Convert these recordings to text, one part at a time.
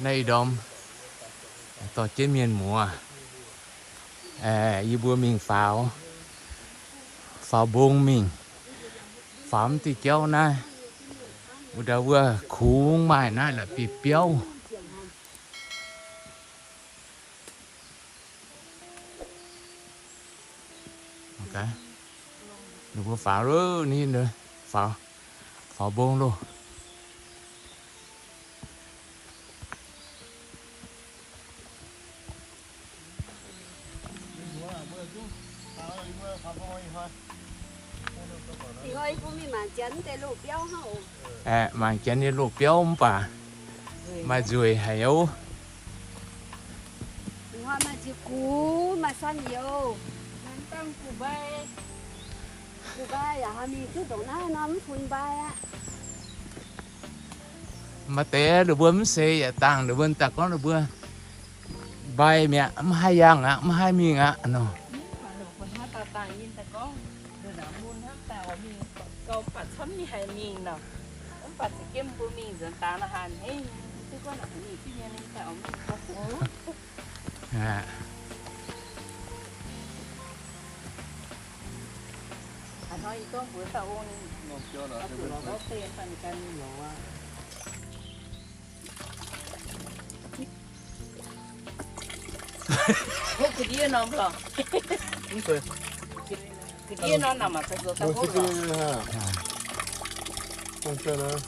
Naaiv ih ndorm dorh jienv mienh muoz, yie mbuo mingh faaux, faaux mbong mingh, faaux mv diuh jauv naaiv, wuov ndau wuov kungx maaih naaiv la'bieiv biauv. Ninh mbuo faaux loh, ninh faaux, faaux mbong loh. Mangc janx nyei loz-biauv mv baac maaih nzueic haic oc. Maaih ziex gux, maaih san youz, maaih dangh gux mbai. Gux mbai yaac haih mingh duqv ndongc naaiv nor mv fun mbai aqv. Maaih deix ninh mbuo mv seix yaac dangh, ninh mbuo daaih gorngv ninh mbuo mbai mi'aqv, mv haih yangh aqv, mv haih mingh aqv nor. Ga'ndiev norm lorqc. Ga'ndiev norm naaic mangc gaax zoux daaih hopv lorqc.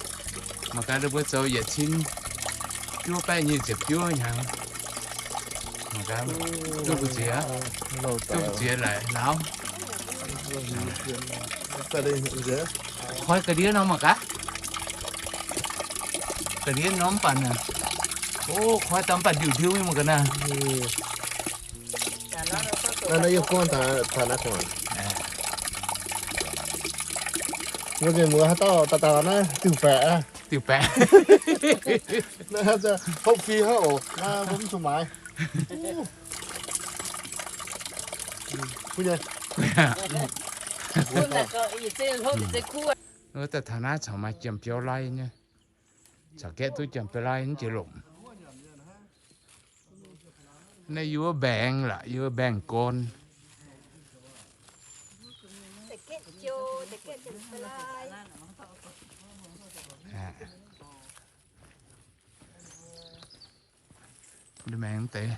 Mangc gaax ninh mbuo zoux yietc cin juov baeqv nyic ziepc juov hnyangx. Mangc gaax, duqv mbu'ziex, duqv mbu'ziex laic laauv. Koi ga'ndiev norm mangc gaax. Ga'ndiev norm mv baac naaic, o, koi daaih mv baac ndiuh ndiuh mingh mangc gaax naaic. Naaiv yie gorngv taux naaiv gu'nguaaic. Mbuo mienh muoz haaix dauh daaih daaih naaiv diuh baeqc aqv. Diuh baeqc. Naaiv hopv fih hnangv oc. Naaiv mbuo mv zuqc maaiz. Wuov daaih taux naaiv corc maaih jiem biauv lai nyei. Corc gaeqv duqv jiem biauv lai nyei jiex lomc. Naaiv yie wuov mbaengx laac, yie wuov mbaengx gorn. Maengx deix.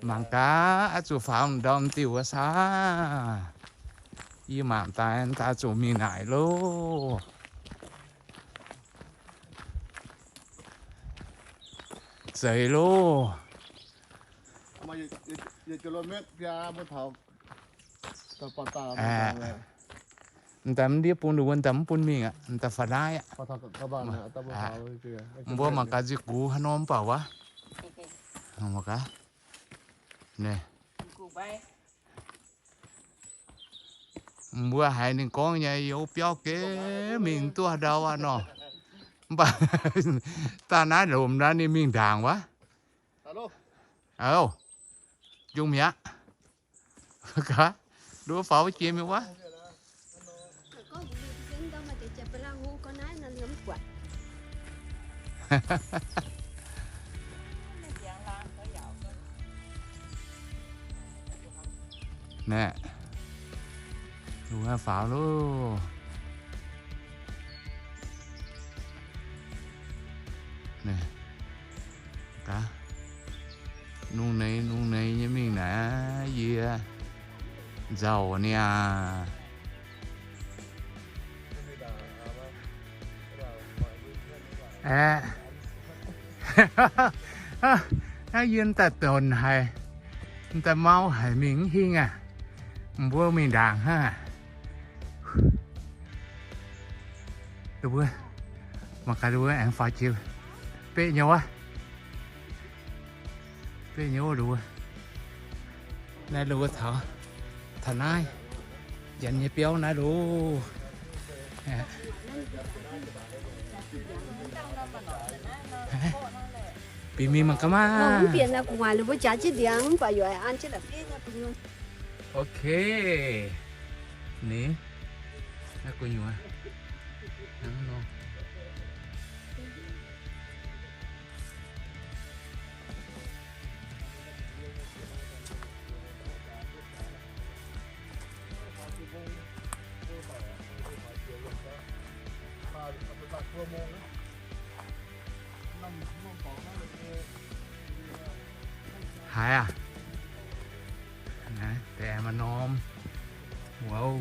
Mangc gaax, oix zuqc faaux ndorm diuh wuov saah. Yie mangc daaih, daaih zuqc mingh naaic loh. Zeiz loh. M'daaih mv ndiev bun ninh mbuo, m'daaih mv bun mingh aqv, m'daaih faaux naaiv aqv. Mbuo mangc gaax nziex gux haaix nor mv baac wuov. Mangc gaax. Naaiv. Mbuo haiz ninh gorngv nyei, yie wuov biauv geh mingh duqv haaix ndau aqv nor. Mv baac daaih naaiv lomc naaiv ninh mingh ndaangc wuov. Ov, njungh mi'aqv. Gaax, nduov faaux wuov jiex mingh wuov. Naaiv, lungh faaux loh. Naaiv, gaax, nungx neix nungx neix nyei mingh naaiv, yie nzauh niaa. Aeqv, yie m'daaih donx haic, m'daaih mau haic mingh mv hingh aqv. Mbuo mingh ndaangc hnangv aqv. Mbuo mangc gaax, mbuo aengx faaux jiex beqv nyei wuov. Beqv nyei wuov. Naaiv loh taux, taux naaiv, janx nyei biauv naaiv loh. Bieqc mingh mangc gaax maah. Mv bieqc naaiv gu'nguaaic ninh mbuo jaax jienv ndiangx mv baac yaac an jienv la'bieiv nyei gu'nyuoz. Ok. Ni, naaiv gu'nyuoz hnangv nor. Haiz aqv. Naaiv deix maaih norm. Wow.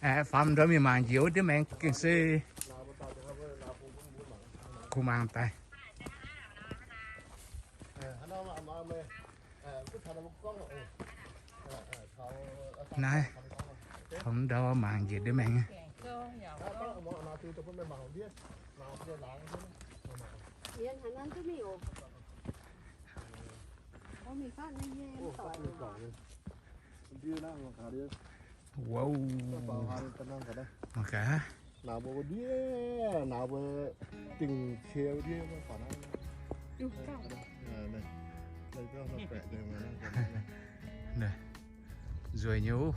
Aeqv, faam ndorm mingh mangc njiec wuov ndiev maengx gengh se kuh mangc daaih. Naaiv, taux ndau mangc njiec ndiev maengx. Wow. Mangc gaax. Nzueic nyei.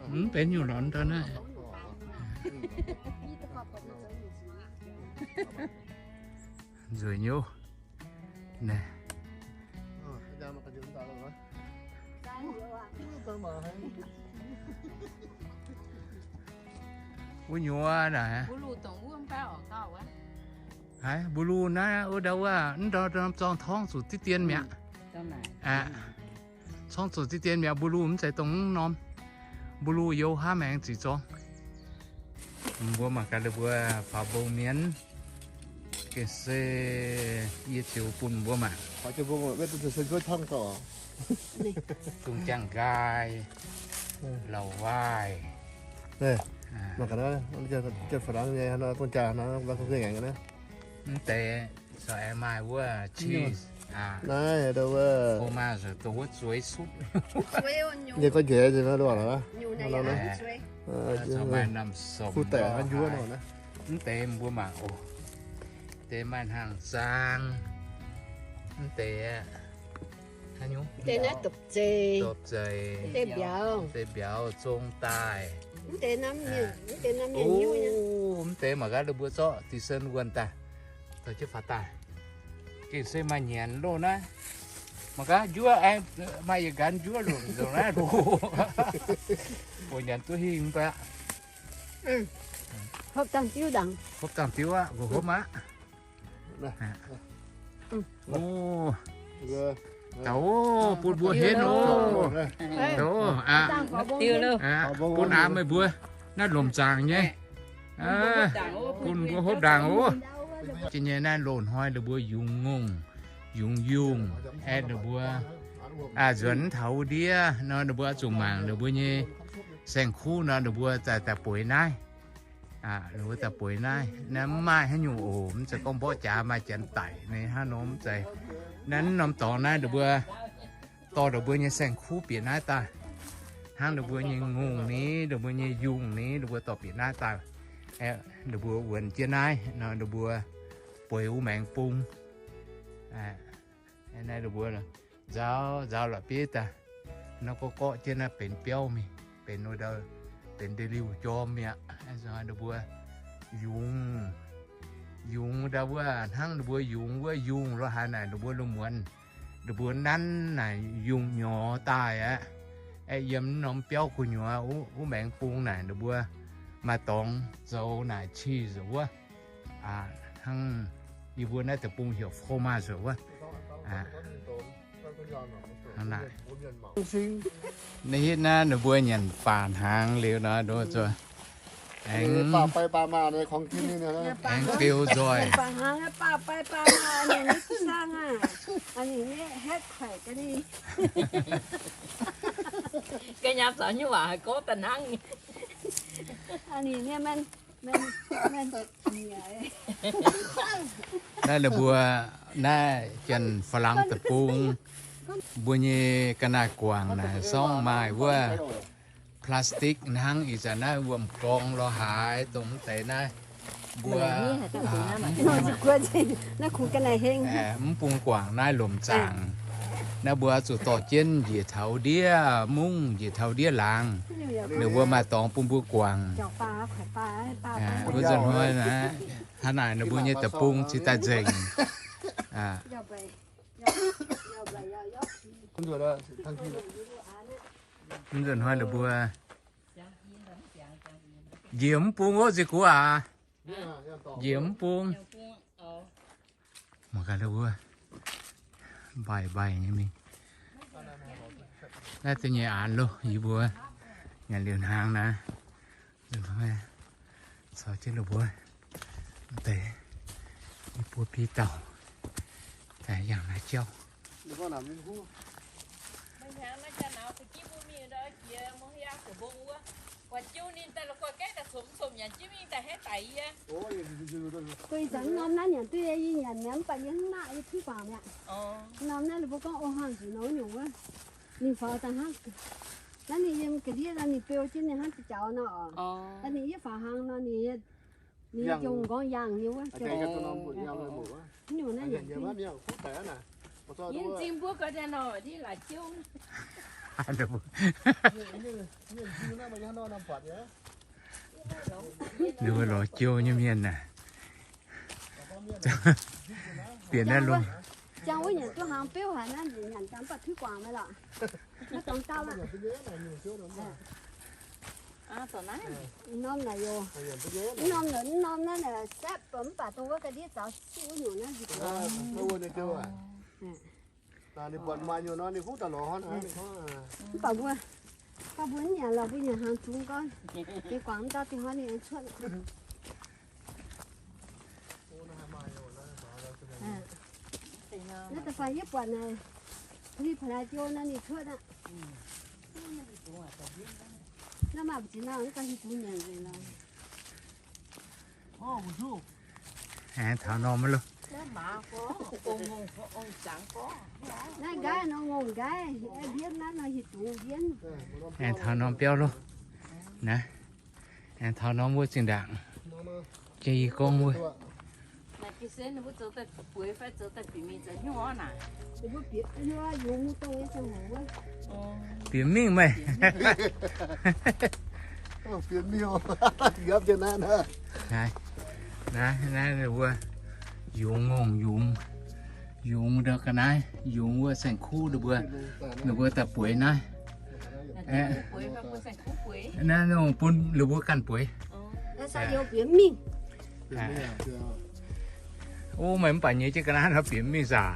Mv benx nyungc lorz ndau naaiv. Nzueic nyei. Naaiv. Wuov nyuoz naaic. Haiz mbulu naaiv wuov ndau wuov, mv ndau norm zorng torngv zuqc diqv dien mi'aqv. Aqv. Torngv zuqc diqv dien mi'aqv, mbulu mv zeiz dongh mv norm. Mbulu youz haav maengx ziqc zorng. Mbuo mangc gaax ninh mbuo faaux mbong mienv. Gengh se yie ziouc bun mbuo mangc. Zungh jaang nqaai, lauh waaih. Mv deix corc aengx maaih wuov cheese, fromage dongh wuov zueiz sutv. Corc maaih norm somx. Mv deix mbuo mangc oc. Deix maaih hnaangx zaang. Mv deix, dopc zeic, dopc zeic, mv deix mbiauz zong daaih. Mv deix mangc gaax ninh mbuo zorqv dix cent wuonh daaih, dorh jienv faaux daaih. Gengh se maaih nyanc loh naaiv. Mangc gaax njuov aengx maaih yietc nqanx njuov longc nzengc naaiv loh. Mbuo nyanc duqv hingh mv baac. Hopv dangh diuv aqv, hopv aqv. Taux, bun mbuo henv oc. Bun aav meih mbuo naaiv lomc zaangc nyei. Bun mbuo hopv ndaangc oc. Jiex nyei naaiv loz-hnoi ninh mbuo yungz ngongh, yungz yungh, aeqv, ninh mbuo nzuonx taux wuov ndiev nor, ninh mbuo oix zuqc mangc ninh mbuo nyei saeng-kuv nor, ninh mbuo daaih bueix naaiv. Ninh mbuo daaih bueix naaiv, naaiv mv maaih haaix nyungc oc. Mv zeiz gorngv mborqv jaax maaih janx daic nyei hnangv nor, mv zeiz. Naaiv norm dorngx naaiv ninh mbuo dorh ninh mbuo nyei saeng-kuv bieqc naaiv daaih. Hnangv ninh mbuo nyei ngongh ni, ninh mbuo nyei yungh ni, ninh mbuo dorh bieqc naaiv daaih. Ninh mbuo wuonx jienv naaiv nor, ninh mbuo bueix wuov maengx bung. Naaiv ninh mbuo nzaaux nzaaux la'bieiv daaih, nor gorqv gorqv jienv naaiv benx biauv mingh, benx wuov ndau, benx ndeic-liuh jorm mi'aqv. Ninh mbuo yungz, yungz ndau wuov, hnangv ninh mbuo yungz wuov yungh lo haaix naaic, ninh mbuo lungh muonz, ninh mbuo nanv naaic yungh nyorx daaih aqv. Aeqv, yiem norm biauv gu'nyuoz wuov maengx bung naaic ninh mbuo maaih dorngx zoux naaic cheese wuov. Hnangv yie mbuo naaiv deic-bung heuc fromage wuov. Naaiv hitv naaiv ninh mbuo nyanc baac hnaangx liuz nor, aengx beu nzoih. Naaiv ninh mbuo, naaiv Janx-Faalaangx deic-bung, Mbuo nyei ga'naaiv guangc naaic sorngv maaih wuov plastic hnangv ih zanc naaiv wuom-gorng lorz haaix dongh mv deix naaiv. Mbuo mv bung guangc naaiv lomc zaangc. Naaiv mbuo zuqc dorh jienv njiec taux ndiev mungv, njiec taux ndiev laangz. Ninh mbuo maaih dorngx bun mbuo guangc. Wuov nzunc hnoi naaiv, hnangv naaic ninh mbuo nyei deic-bung cingx daaih nzengc. Mv nzunc hnoi ninh mbuo njiec mv bung ov, nziex guv aac. Njiec mv bung. Mangc gaax wuov, mbaih mbaih nyei mingh. Naaiv da'nyeic aanx loh, yie mbuo nyanc liuz hnaangx naaiv, caux jienv loh mbuo deix, yie mbuo biei dauh daaih yangh naaiv jauv. Guei zanc norm naaiv nyanc duqv yie nyanc mi'aqv, mv baac yie hnangv naaiv yie kuv guangc mi'aqv. Norm naaiv ninh mbuo gorngv o hmuangx nzuqc nor nyungc wuov, ninh faaux daaih hnangv. Naaiv ninh yiem ga'ndiev nor ninh beu jienv ninh hnangv jaux nor oc. Ninh yie faaux hnaangx nor ninh, ninh jong nqorngv yangh nyei wuov. Nyungc naaiv nyanc duqv. Yie m'zing mbuo gorx daaih nor, ninh laaix jiouv. Ninh mbuo lorz jiouv nyei mienh naaic. Bieqc naaiv lungh. Jangx wuov nyanc duqv hnaangx biouv haic naaiv, nyanc gaax mv baac kuv guangc meih lorqc. Naaiv dorngx dauh aqv. Norm naaic yoc, norm naaic, norm naaiv naaic saepv mv baac dongh wuov ga'ndiev zaux siqv wuov nyungc naaiv. Mv baac mbuo, mv baac mbuo mv nyanc lorqc, mbuo nyanc hnaangx zungx gorngv, deix guangc mv dauh dingh hnoi ninh aengx cuotv. Naaiv da'faanh yie buatc naaic, pa'li pa'laaix jiou naaiv ninh cuotv aqv. Naaiv maaih mbu'ziex nauv mv ganh hiuv duqv nyanc nzengc lorqc. Aengx taux norm loh. Naaiv nqaiv nor ngongh nqaiv, mbienv naaiv nor hiuv duqv mbienv. Aengx taux norm biauv loh. Naaiv, aengx taux norm wuov zinh ndaangc. Jiex yie gorngv wuov. Bieqc mingh meih. Naaiv, naaiv wuov yungz ngongh yungz, yungz ndau ga'naaiv, yungz wuov saeng-kuv ninh mbuo, ninh mbuo daaih bueix naaiv. Naaiv bun ninh mbuo ganh bueix. O, meih mv baac nyei jienv ga'naaiv nor bieqc mingh saah?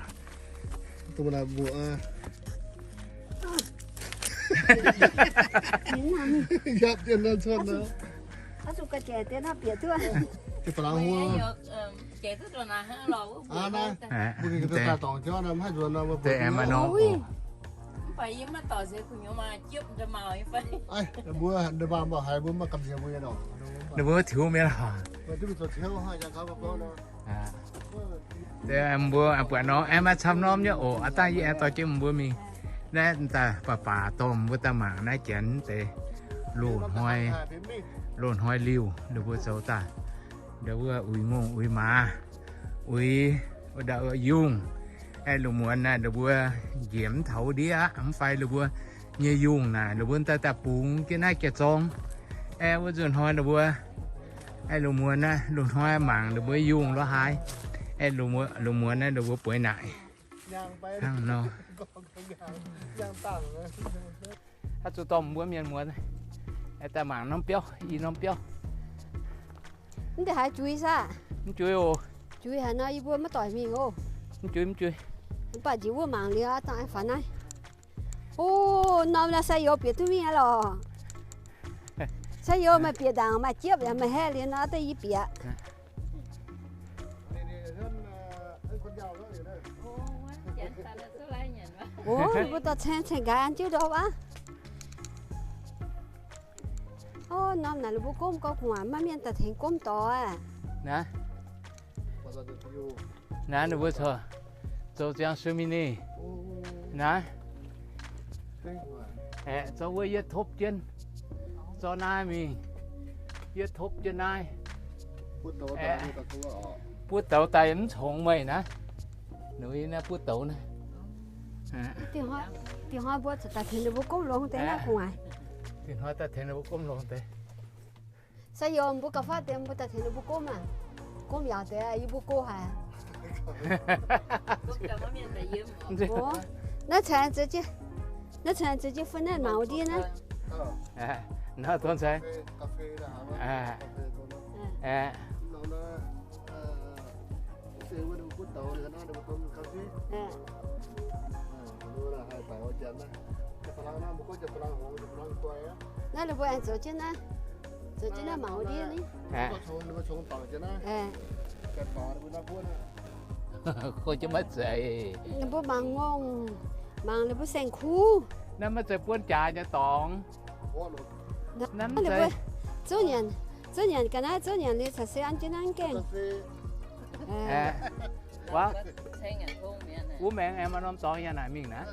Deix aengx maaih norm oc. Ninh mbuo tiux mienh haic. Mbuo buatc nor aengx maaih camv norm nyei oc. Aav dangh yie aengx dorh jienv mbuo mingh naaiv daaih baac baac dorh mbuo daaih mangc naaiv janx deix loz-hnoi, loz-hnoi liuh ninh mbuo zoux daaih. Ndau wuov uix ngongh uix maaz, uix ndau yungh. Aeqv, lungh muonz naaiv ninh mbuo njiec mv taux ndiev aqv, mv fai ninh mbuo nyei yungh naaic ninh mbuo daaih daaih bungx jienv naaiv jiex zorng. Aeqv, wuov nzunc hnoi ninh mbuo, aeqv, lungh muonz naaiv lungh hnoi mangc ninh mbuo yungh lorz haaix. Aeqv, lungh muonz naaiv ninh mbuo bueix naaic hnangv nor. Haaix zuqc dorh mbuo mienh muonz daaih mangc norm biauv, i norm biauv. Mv deix haaix juix saah? Mv juix oc. Juix haaix nor yie mbuo maiv doic mingh oc. Mv juix, mv juix. Mv baac njiec wuov mangc liuz dangh faaux naaiv. O, norm naaiv sai youz bieqc duqv mingh aqv lorqc. Sai youz maaih bieqc ndaangc maaih jiepv yaac maaih haeqv liuz nor daaih yie bieqc. O, mbuo dorh caeng caeng nqaaix an jienv ndorm aqv. O, norm naaic ninh mbuo gomv gau gu'nguaaic, maiv mienh daaih tengx gomv dorh aqv. Naaiv, naaiv ninh mbuo corc zoux ziangx sui mingh ninh. Naaiv, aeqv, zorqv wuov yie topv jienv, zorqv naaiv mingh, yie topv jienv naaiv. Buov douz daaih mv congx meih naaiv. Ninh naaiv buov douz naaiv. Dingh hnoi mbuo daaih tengx ninh mbuo gomv longx deix naaiv gu'nguaaic. Dingh hnoi daaih tengx ninh mbuo gomv longx deix. Se yiem mbuo gauh fatv deix mbuo daaih tengx ninh mbuo gomv aqv. Gomv yaauc deix yie mbuo go haic. Naaiv caengx zeix jienv, naaiv caengx zeix jienv fun naaiv mangc wuov ndiev naaiv. Naaiv dongh caengx. Naaiv ninh mbuo aengx zoux jienv naaiv, zoux jienv naaiv mangc wuov ndiev ni. Go jienv maiv zeiz. Ninh mbuo mangc ngongh, mangc ninh mbuo saeng-kuv. Naaiv maiv zeiz buonv jaax nyei dorngx. Naaiv ninh mbuo zuqv nyanc, zuqv nyanc ga'naaiv, zuqv nyanc liuz caux se an jienv naaiv gaengh. Wuov maengx aengx maaih norm dorngx yaac naaic mingh naaiv.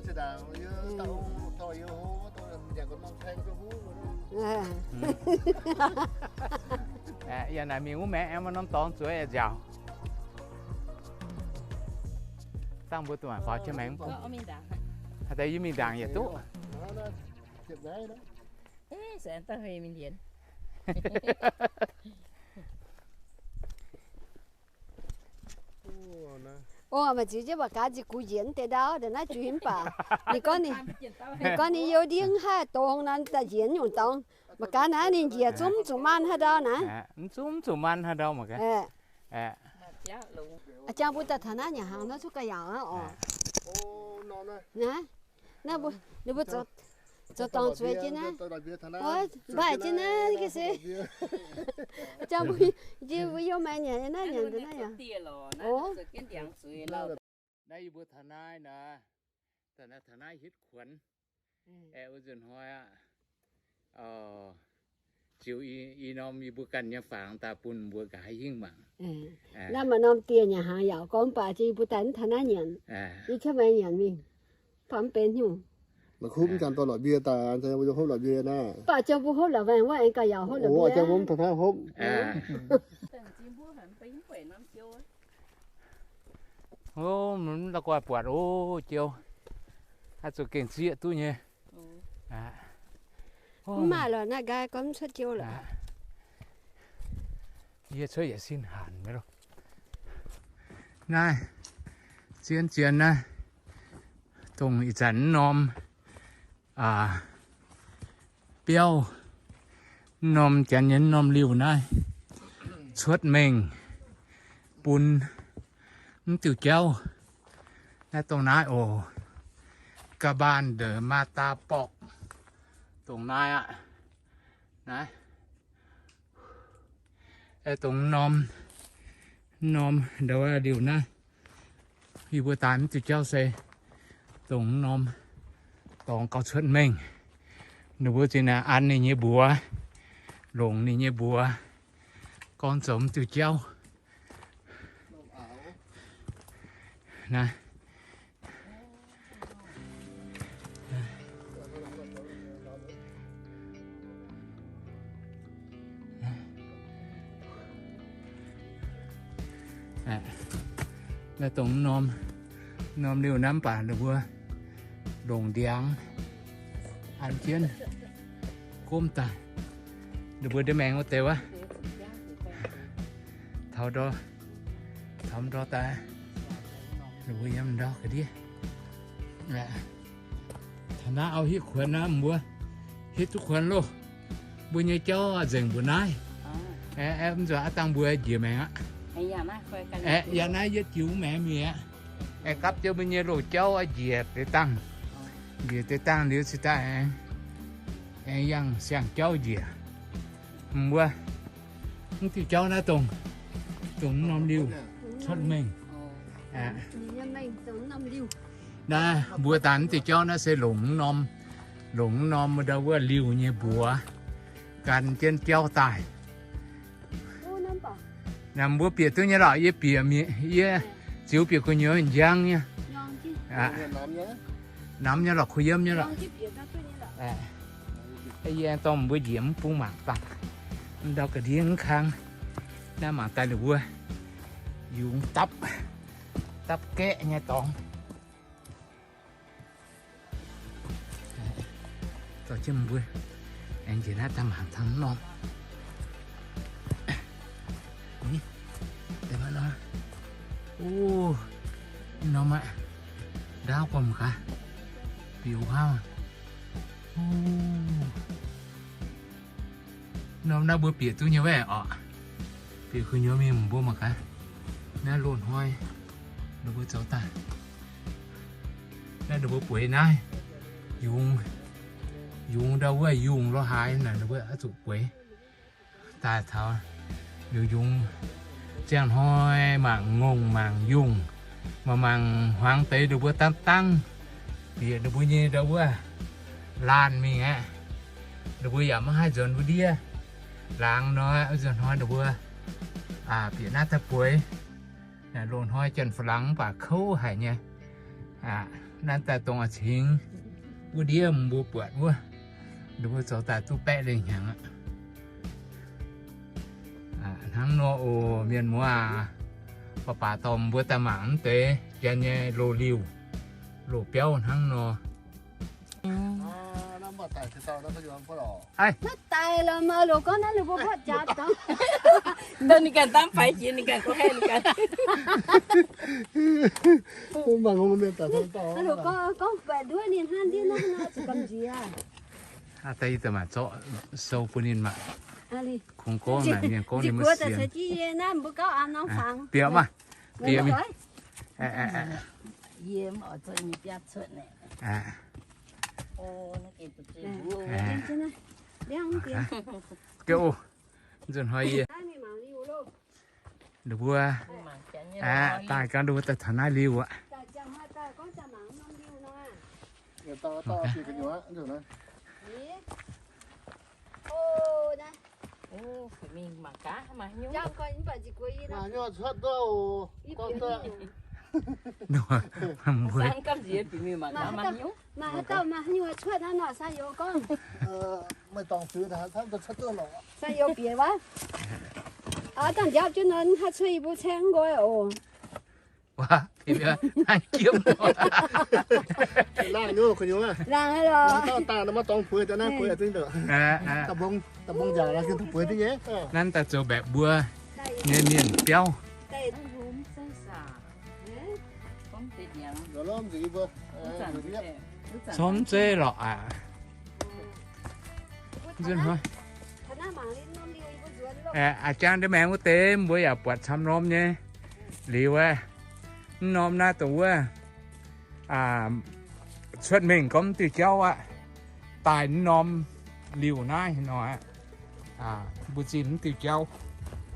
Yaac naaic mingh wuov maengx aengx maaih norm dorngx zueiz yaac nziaauc. Dangh mbuo duqv faaux jienv maengx. Haaix deix yie mingh ndaangc yaac duqv. Ov, maaih ziux jienv mangc gaax nzipc gux njiec deix ndau, ndongc naaiv juix mv baac. Ninh gorngv ninh, ninh gorngv ninh youz ndiev haih dongz nor, daaih njiec nyungc dorngx. Mangc gaax naaiv ninh njiec zungv zuqc maanh haaix ndau naaiv. Mv zungv zuqc maanh haaix ndau mangc gaax. Jang mbuo daaih taux naaiv nyanc hnaangx nor cuotv ga'yaauc aqv oc. Naaiv, naaiv mbuo, ninh mbuo zoux dorngx zueiz jienv naaiv. Mbaih jienv naaiv ga'sie. Jang mbuo, mbuo yiem maengx nyanc naaiv nyanc deix naaiv yaac. Naaiv yie mbuo taux naaiv nor, taux naaiv hitv kuonx. Aeqv, wuov nzunc hnoi aqv, ziux i norm yie mbuo ganh nyei fangx daaih bun mbuo nqa'haav hingv mangc. Naaiv maaih norm dieh nyanc hnaangx yaac gorngv mv baac jiex yie mbuo daaih mv taux naaiv nyanc. Yie qiemx maengx nyanc mingh, mv baac mv benx nyungc. Mv baac jang mbuo hopv la'maengx wuov aengx gauh yaauc hopv la'mbie. Ov, mv la'guaih buatc ov, jiou. Haih zuqc gengh zieqv duqv nyei. Mv maaih lorqc, naaiv nqaai gorngv mv cuotv jiou lorqc. Yie cuotv yietc sin hanc maiv loh. Naaiv zien zien naaiv, dongh ih zanc mv norm biauv, mv norm janx nyei mv norm liuh naaiv cuotv mengh bun mv diuh jauv. Naaiv dongh naaiv oc, กระบานเดอะมาตาปอก dongh naaiv aqv. Naaiv dongh norm, norm ndau liuh naaiv, yie mbuo daaih mv diuh jauv se dongh norm dorngx gauh cuotv mengh. Ninh mbuo zinh naaic an ninh nyei mbuox, longc ninh nyei mbuox gorngv zoux mv diuh jauv. Naaiv naaiv dongh norm, norm liuh naaiv mv baac ninh mbuo longc ndiangx an jienv gomv daaih. Ninh mbuo ndiev maengx wuov deix wuov, taux ndor, taux ndor daaih, ninh mbuo yiem ndor ga'ndiev. Taux naaiv auv hitv kuonx naaiv, mbuo hitv duqv kuonx loh. Mbuo nyei jauv nzengc mbuo naaiv. Aeqv, mv nzunc aqv dangh mbuo njiec maengx aqv. Aeqv, yaac naaiv yietv jiu maengx mingh aqv. Aeqv, gapv jienv mbuo nyei loz-jauv njiec deix dangh. Njiec deix dangh liuz cingx daaih aengx yangh siang-jauv njiec. Mbuo mv diuh jauv naaiv dongh, dongh mv norm liuh cuotv mengh. Naaiv mbuo daaih mv diuh jauv naaiv se longc mv norm, longc mv norm ndau wuov liuh nyei mbuox gan jienv jauv daaih. Naaiv mbuo bieqc duqv nyei lorqc, yie bieqc, yie ziux bieqc gu'nyuoz njang nyei. Namx nyei lorqc, kuh yiem nyei lorqc. Yie aengx dorh mbuo njiec mv bung mangc dangh. Ndau ga'ndiev mv kang. Naaiv mangc daaih ninh mbuo yungz dapv, dapv gaeqv nyei dorngx. Dorh jienv mbuo aengx njiec naaiv daaih mangc taux norm. Ni, deix maiv norm. O, norm aqv. Ndaauv gormx gaax. Bieqc wuov. O, norm naaiv mbuo bieqc duqv nyei wuov orqc. Bieqc gu'nyuoz mingh mbuo mangc gaax. Naaiv loz-hnoi ninh mbuo zoux daaih. Naaiv ninh mbuo bueix naaiv yungz, yungz ndau wuov yungz lo haaix naaic ninh mbuo oix zuqc bueix daaih taux yungz yungz. Ziangh hnoi mangc ngongh mangc yungh, mangc mangc hmuangx deix ninh mbuo dangv dangv bieqc ninh mbuo nyei ndau wuov laanh mingh aqv. Ninh mbuo yaac maiv haih nzuonx wuov ndiev laangz nor, wuov nzunc hnoi ninh mbuo bieqc naaiv daaih bueix. Loz-hnoi janx-fu-laangz mv baac kouv haic nyei. Naaiv daaih dongh cingx wuov ndiev mbuo buatc wuov, ninh mbuo zoux daaih duqv baeqv lengh hnyangx aqv. Hnangv nor oc, mienh muoz aac, baac baac dorh mbuo daaih mangc mv deix janx nyei loz-liuh, loz-biauv hnangv nor. Naaiv daic lorqc, maiv loz gorngv naaiv loz mbuo buatc jaax dangh. Ninh ganh dangv faix jiex, ninh ganh gorngv haeqv ninh ganh. Mangc mienh daaih gorngv baeqc nduov ninh hnangv ndiev naaiv nor zuqc gamh nziex. Daaih yie daaih mangc zorqv sou bun ninh mangc. Kungx gorngv naaic mienh gorngv ninh maiv sienx. Naaiv mbuo gauh aav norm fangx. Bieqc maah. Bieqc mingh. Yie mv oix zorqv nyei biaav cuotv naaic. Geh o, nzunc hnoi yie, ninh mbuo daaih gan ninh mbuo daaih taux naaiv liuh aqv. Maaih haaix dauh maaih haaix nyungc cuotv naaiv nor, sai youz gorngv. Sai youz bieqc wuov. Aav dangh njaapv jienv nor, haaix cuotv yie mbuo caeng nqoi oc. Laangh nyei lorqc. Naaiv daaih zoux mbaeqc mbuo nyei mienh biauv. Corc mv zeiz lorqc aqv. A'jang ndiev maengx wuov deix mbuo yaac buatc camv norm nyei liuz aqv. Mv norm naaiv dongh wuov cuotv mengh gorngv mv diuh jauv aqv. Daaih mv norm liuh naaiv nor aqv. Mbuo zimh mv diuh jauv,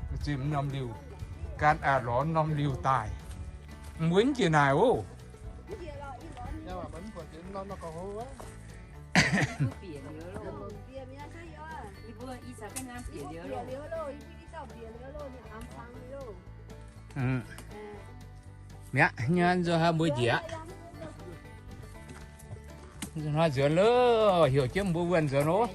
mbuo zimh mv norm liuh, gan lorz mv norm liuh daaih. Mbuo mv njiec naaic oc. Mi'aqv, nzunc hnoi mbuo njiec aqv. Nzunc hnoi nzuonx loh, heuc jienv mbuo wuonh nzuonx oc.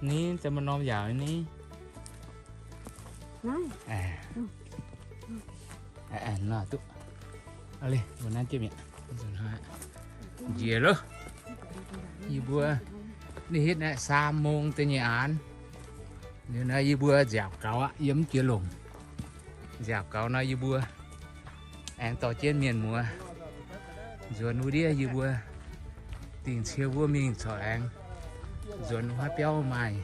Ni, daaih maaih norm yaac ni. Nor duqv. Mbuo naaiv jiex mi'aqv. Njiec loh. Yie mbuo ninh hitv naaiv สามโมง da'nyeic aanx. Liuz nor yie mbuo nziaauc gaux aqv, yiem jiex longc. Nziaauc gaux nor yie mbuo aengx dorh jienv mienh muoz nzuonx wuov ndiev yie mbuo dingc cie wuov mingh corc aengx nzuonx wuov haav biauv maaih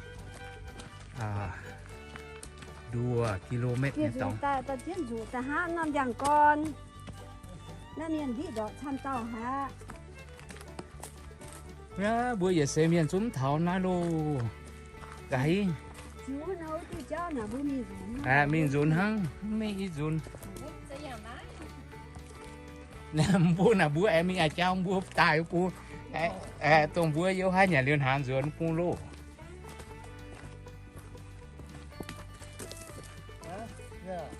nduoh กิโลเมตร nyei dorngx. Daaih, daaih jienv nzuqc daaih hnangv norm ndiangx-gorn. Naaiv mienh ndiqv ndorqc camv dauh haic. Mbuo yietc seix mienh zungv taux naaiv loh. Gaax, mingh nzunc hnangv, mv mingh i nzunc. Mbuo naaic mbuo aengx mingh a'jang mbuo daaih bun, dongh mbuo youh haaix nyanc liuz hnaangx nzuonx bun loh.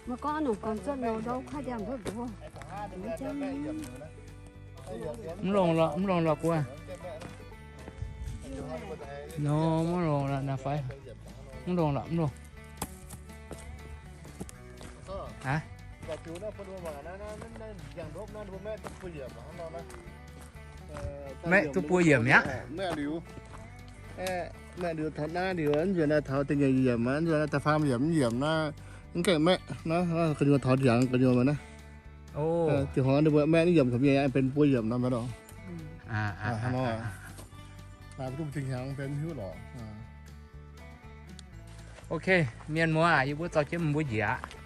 Mv longc lorqc, mv longc lorqc gu'nyuoz. Nor, mv longc lorqc naaiv fai? Mv longc lorqc, mv longc. Aqv. Maeqv duqv buo yiemc mi'aqv. Maeqv liuz taux naaiv liuz, nzuonx naaiv taux da'nyeic yiemc, nzuonx naaiv da'faam yiemc, mv yiemc naaiv, mv gaengh maeqv naaiv, gu'nyuoz taux ndiangx gu'nyuoz naaiv. Diuh hnoi ninh mbuo maeqv naaiv yiemc camv nyei, benx buo yiemc nor, maiv dorh. Naaiv duqv zinh hnyangx benx hiuv lorqc. Ok, mienh muoz aac, yie mbuo zorqv jienv mbuo njiec aqv.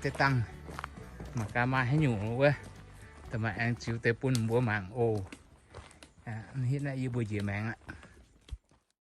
Deix dangh mangc gaax maaih haaix nyungc wuov, da'maaih aengx ziux deix bun mbuo mangc oc. Hitv naaiv yie mbuo njiec maengx aqv.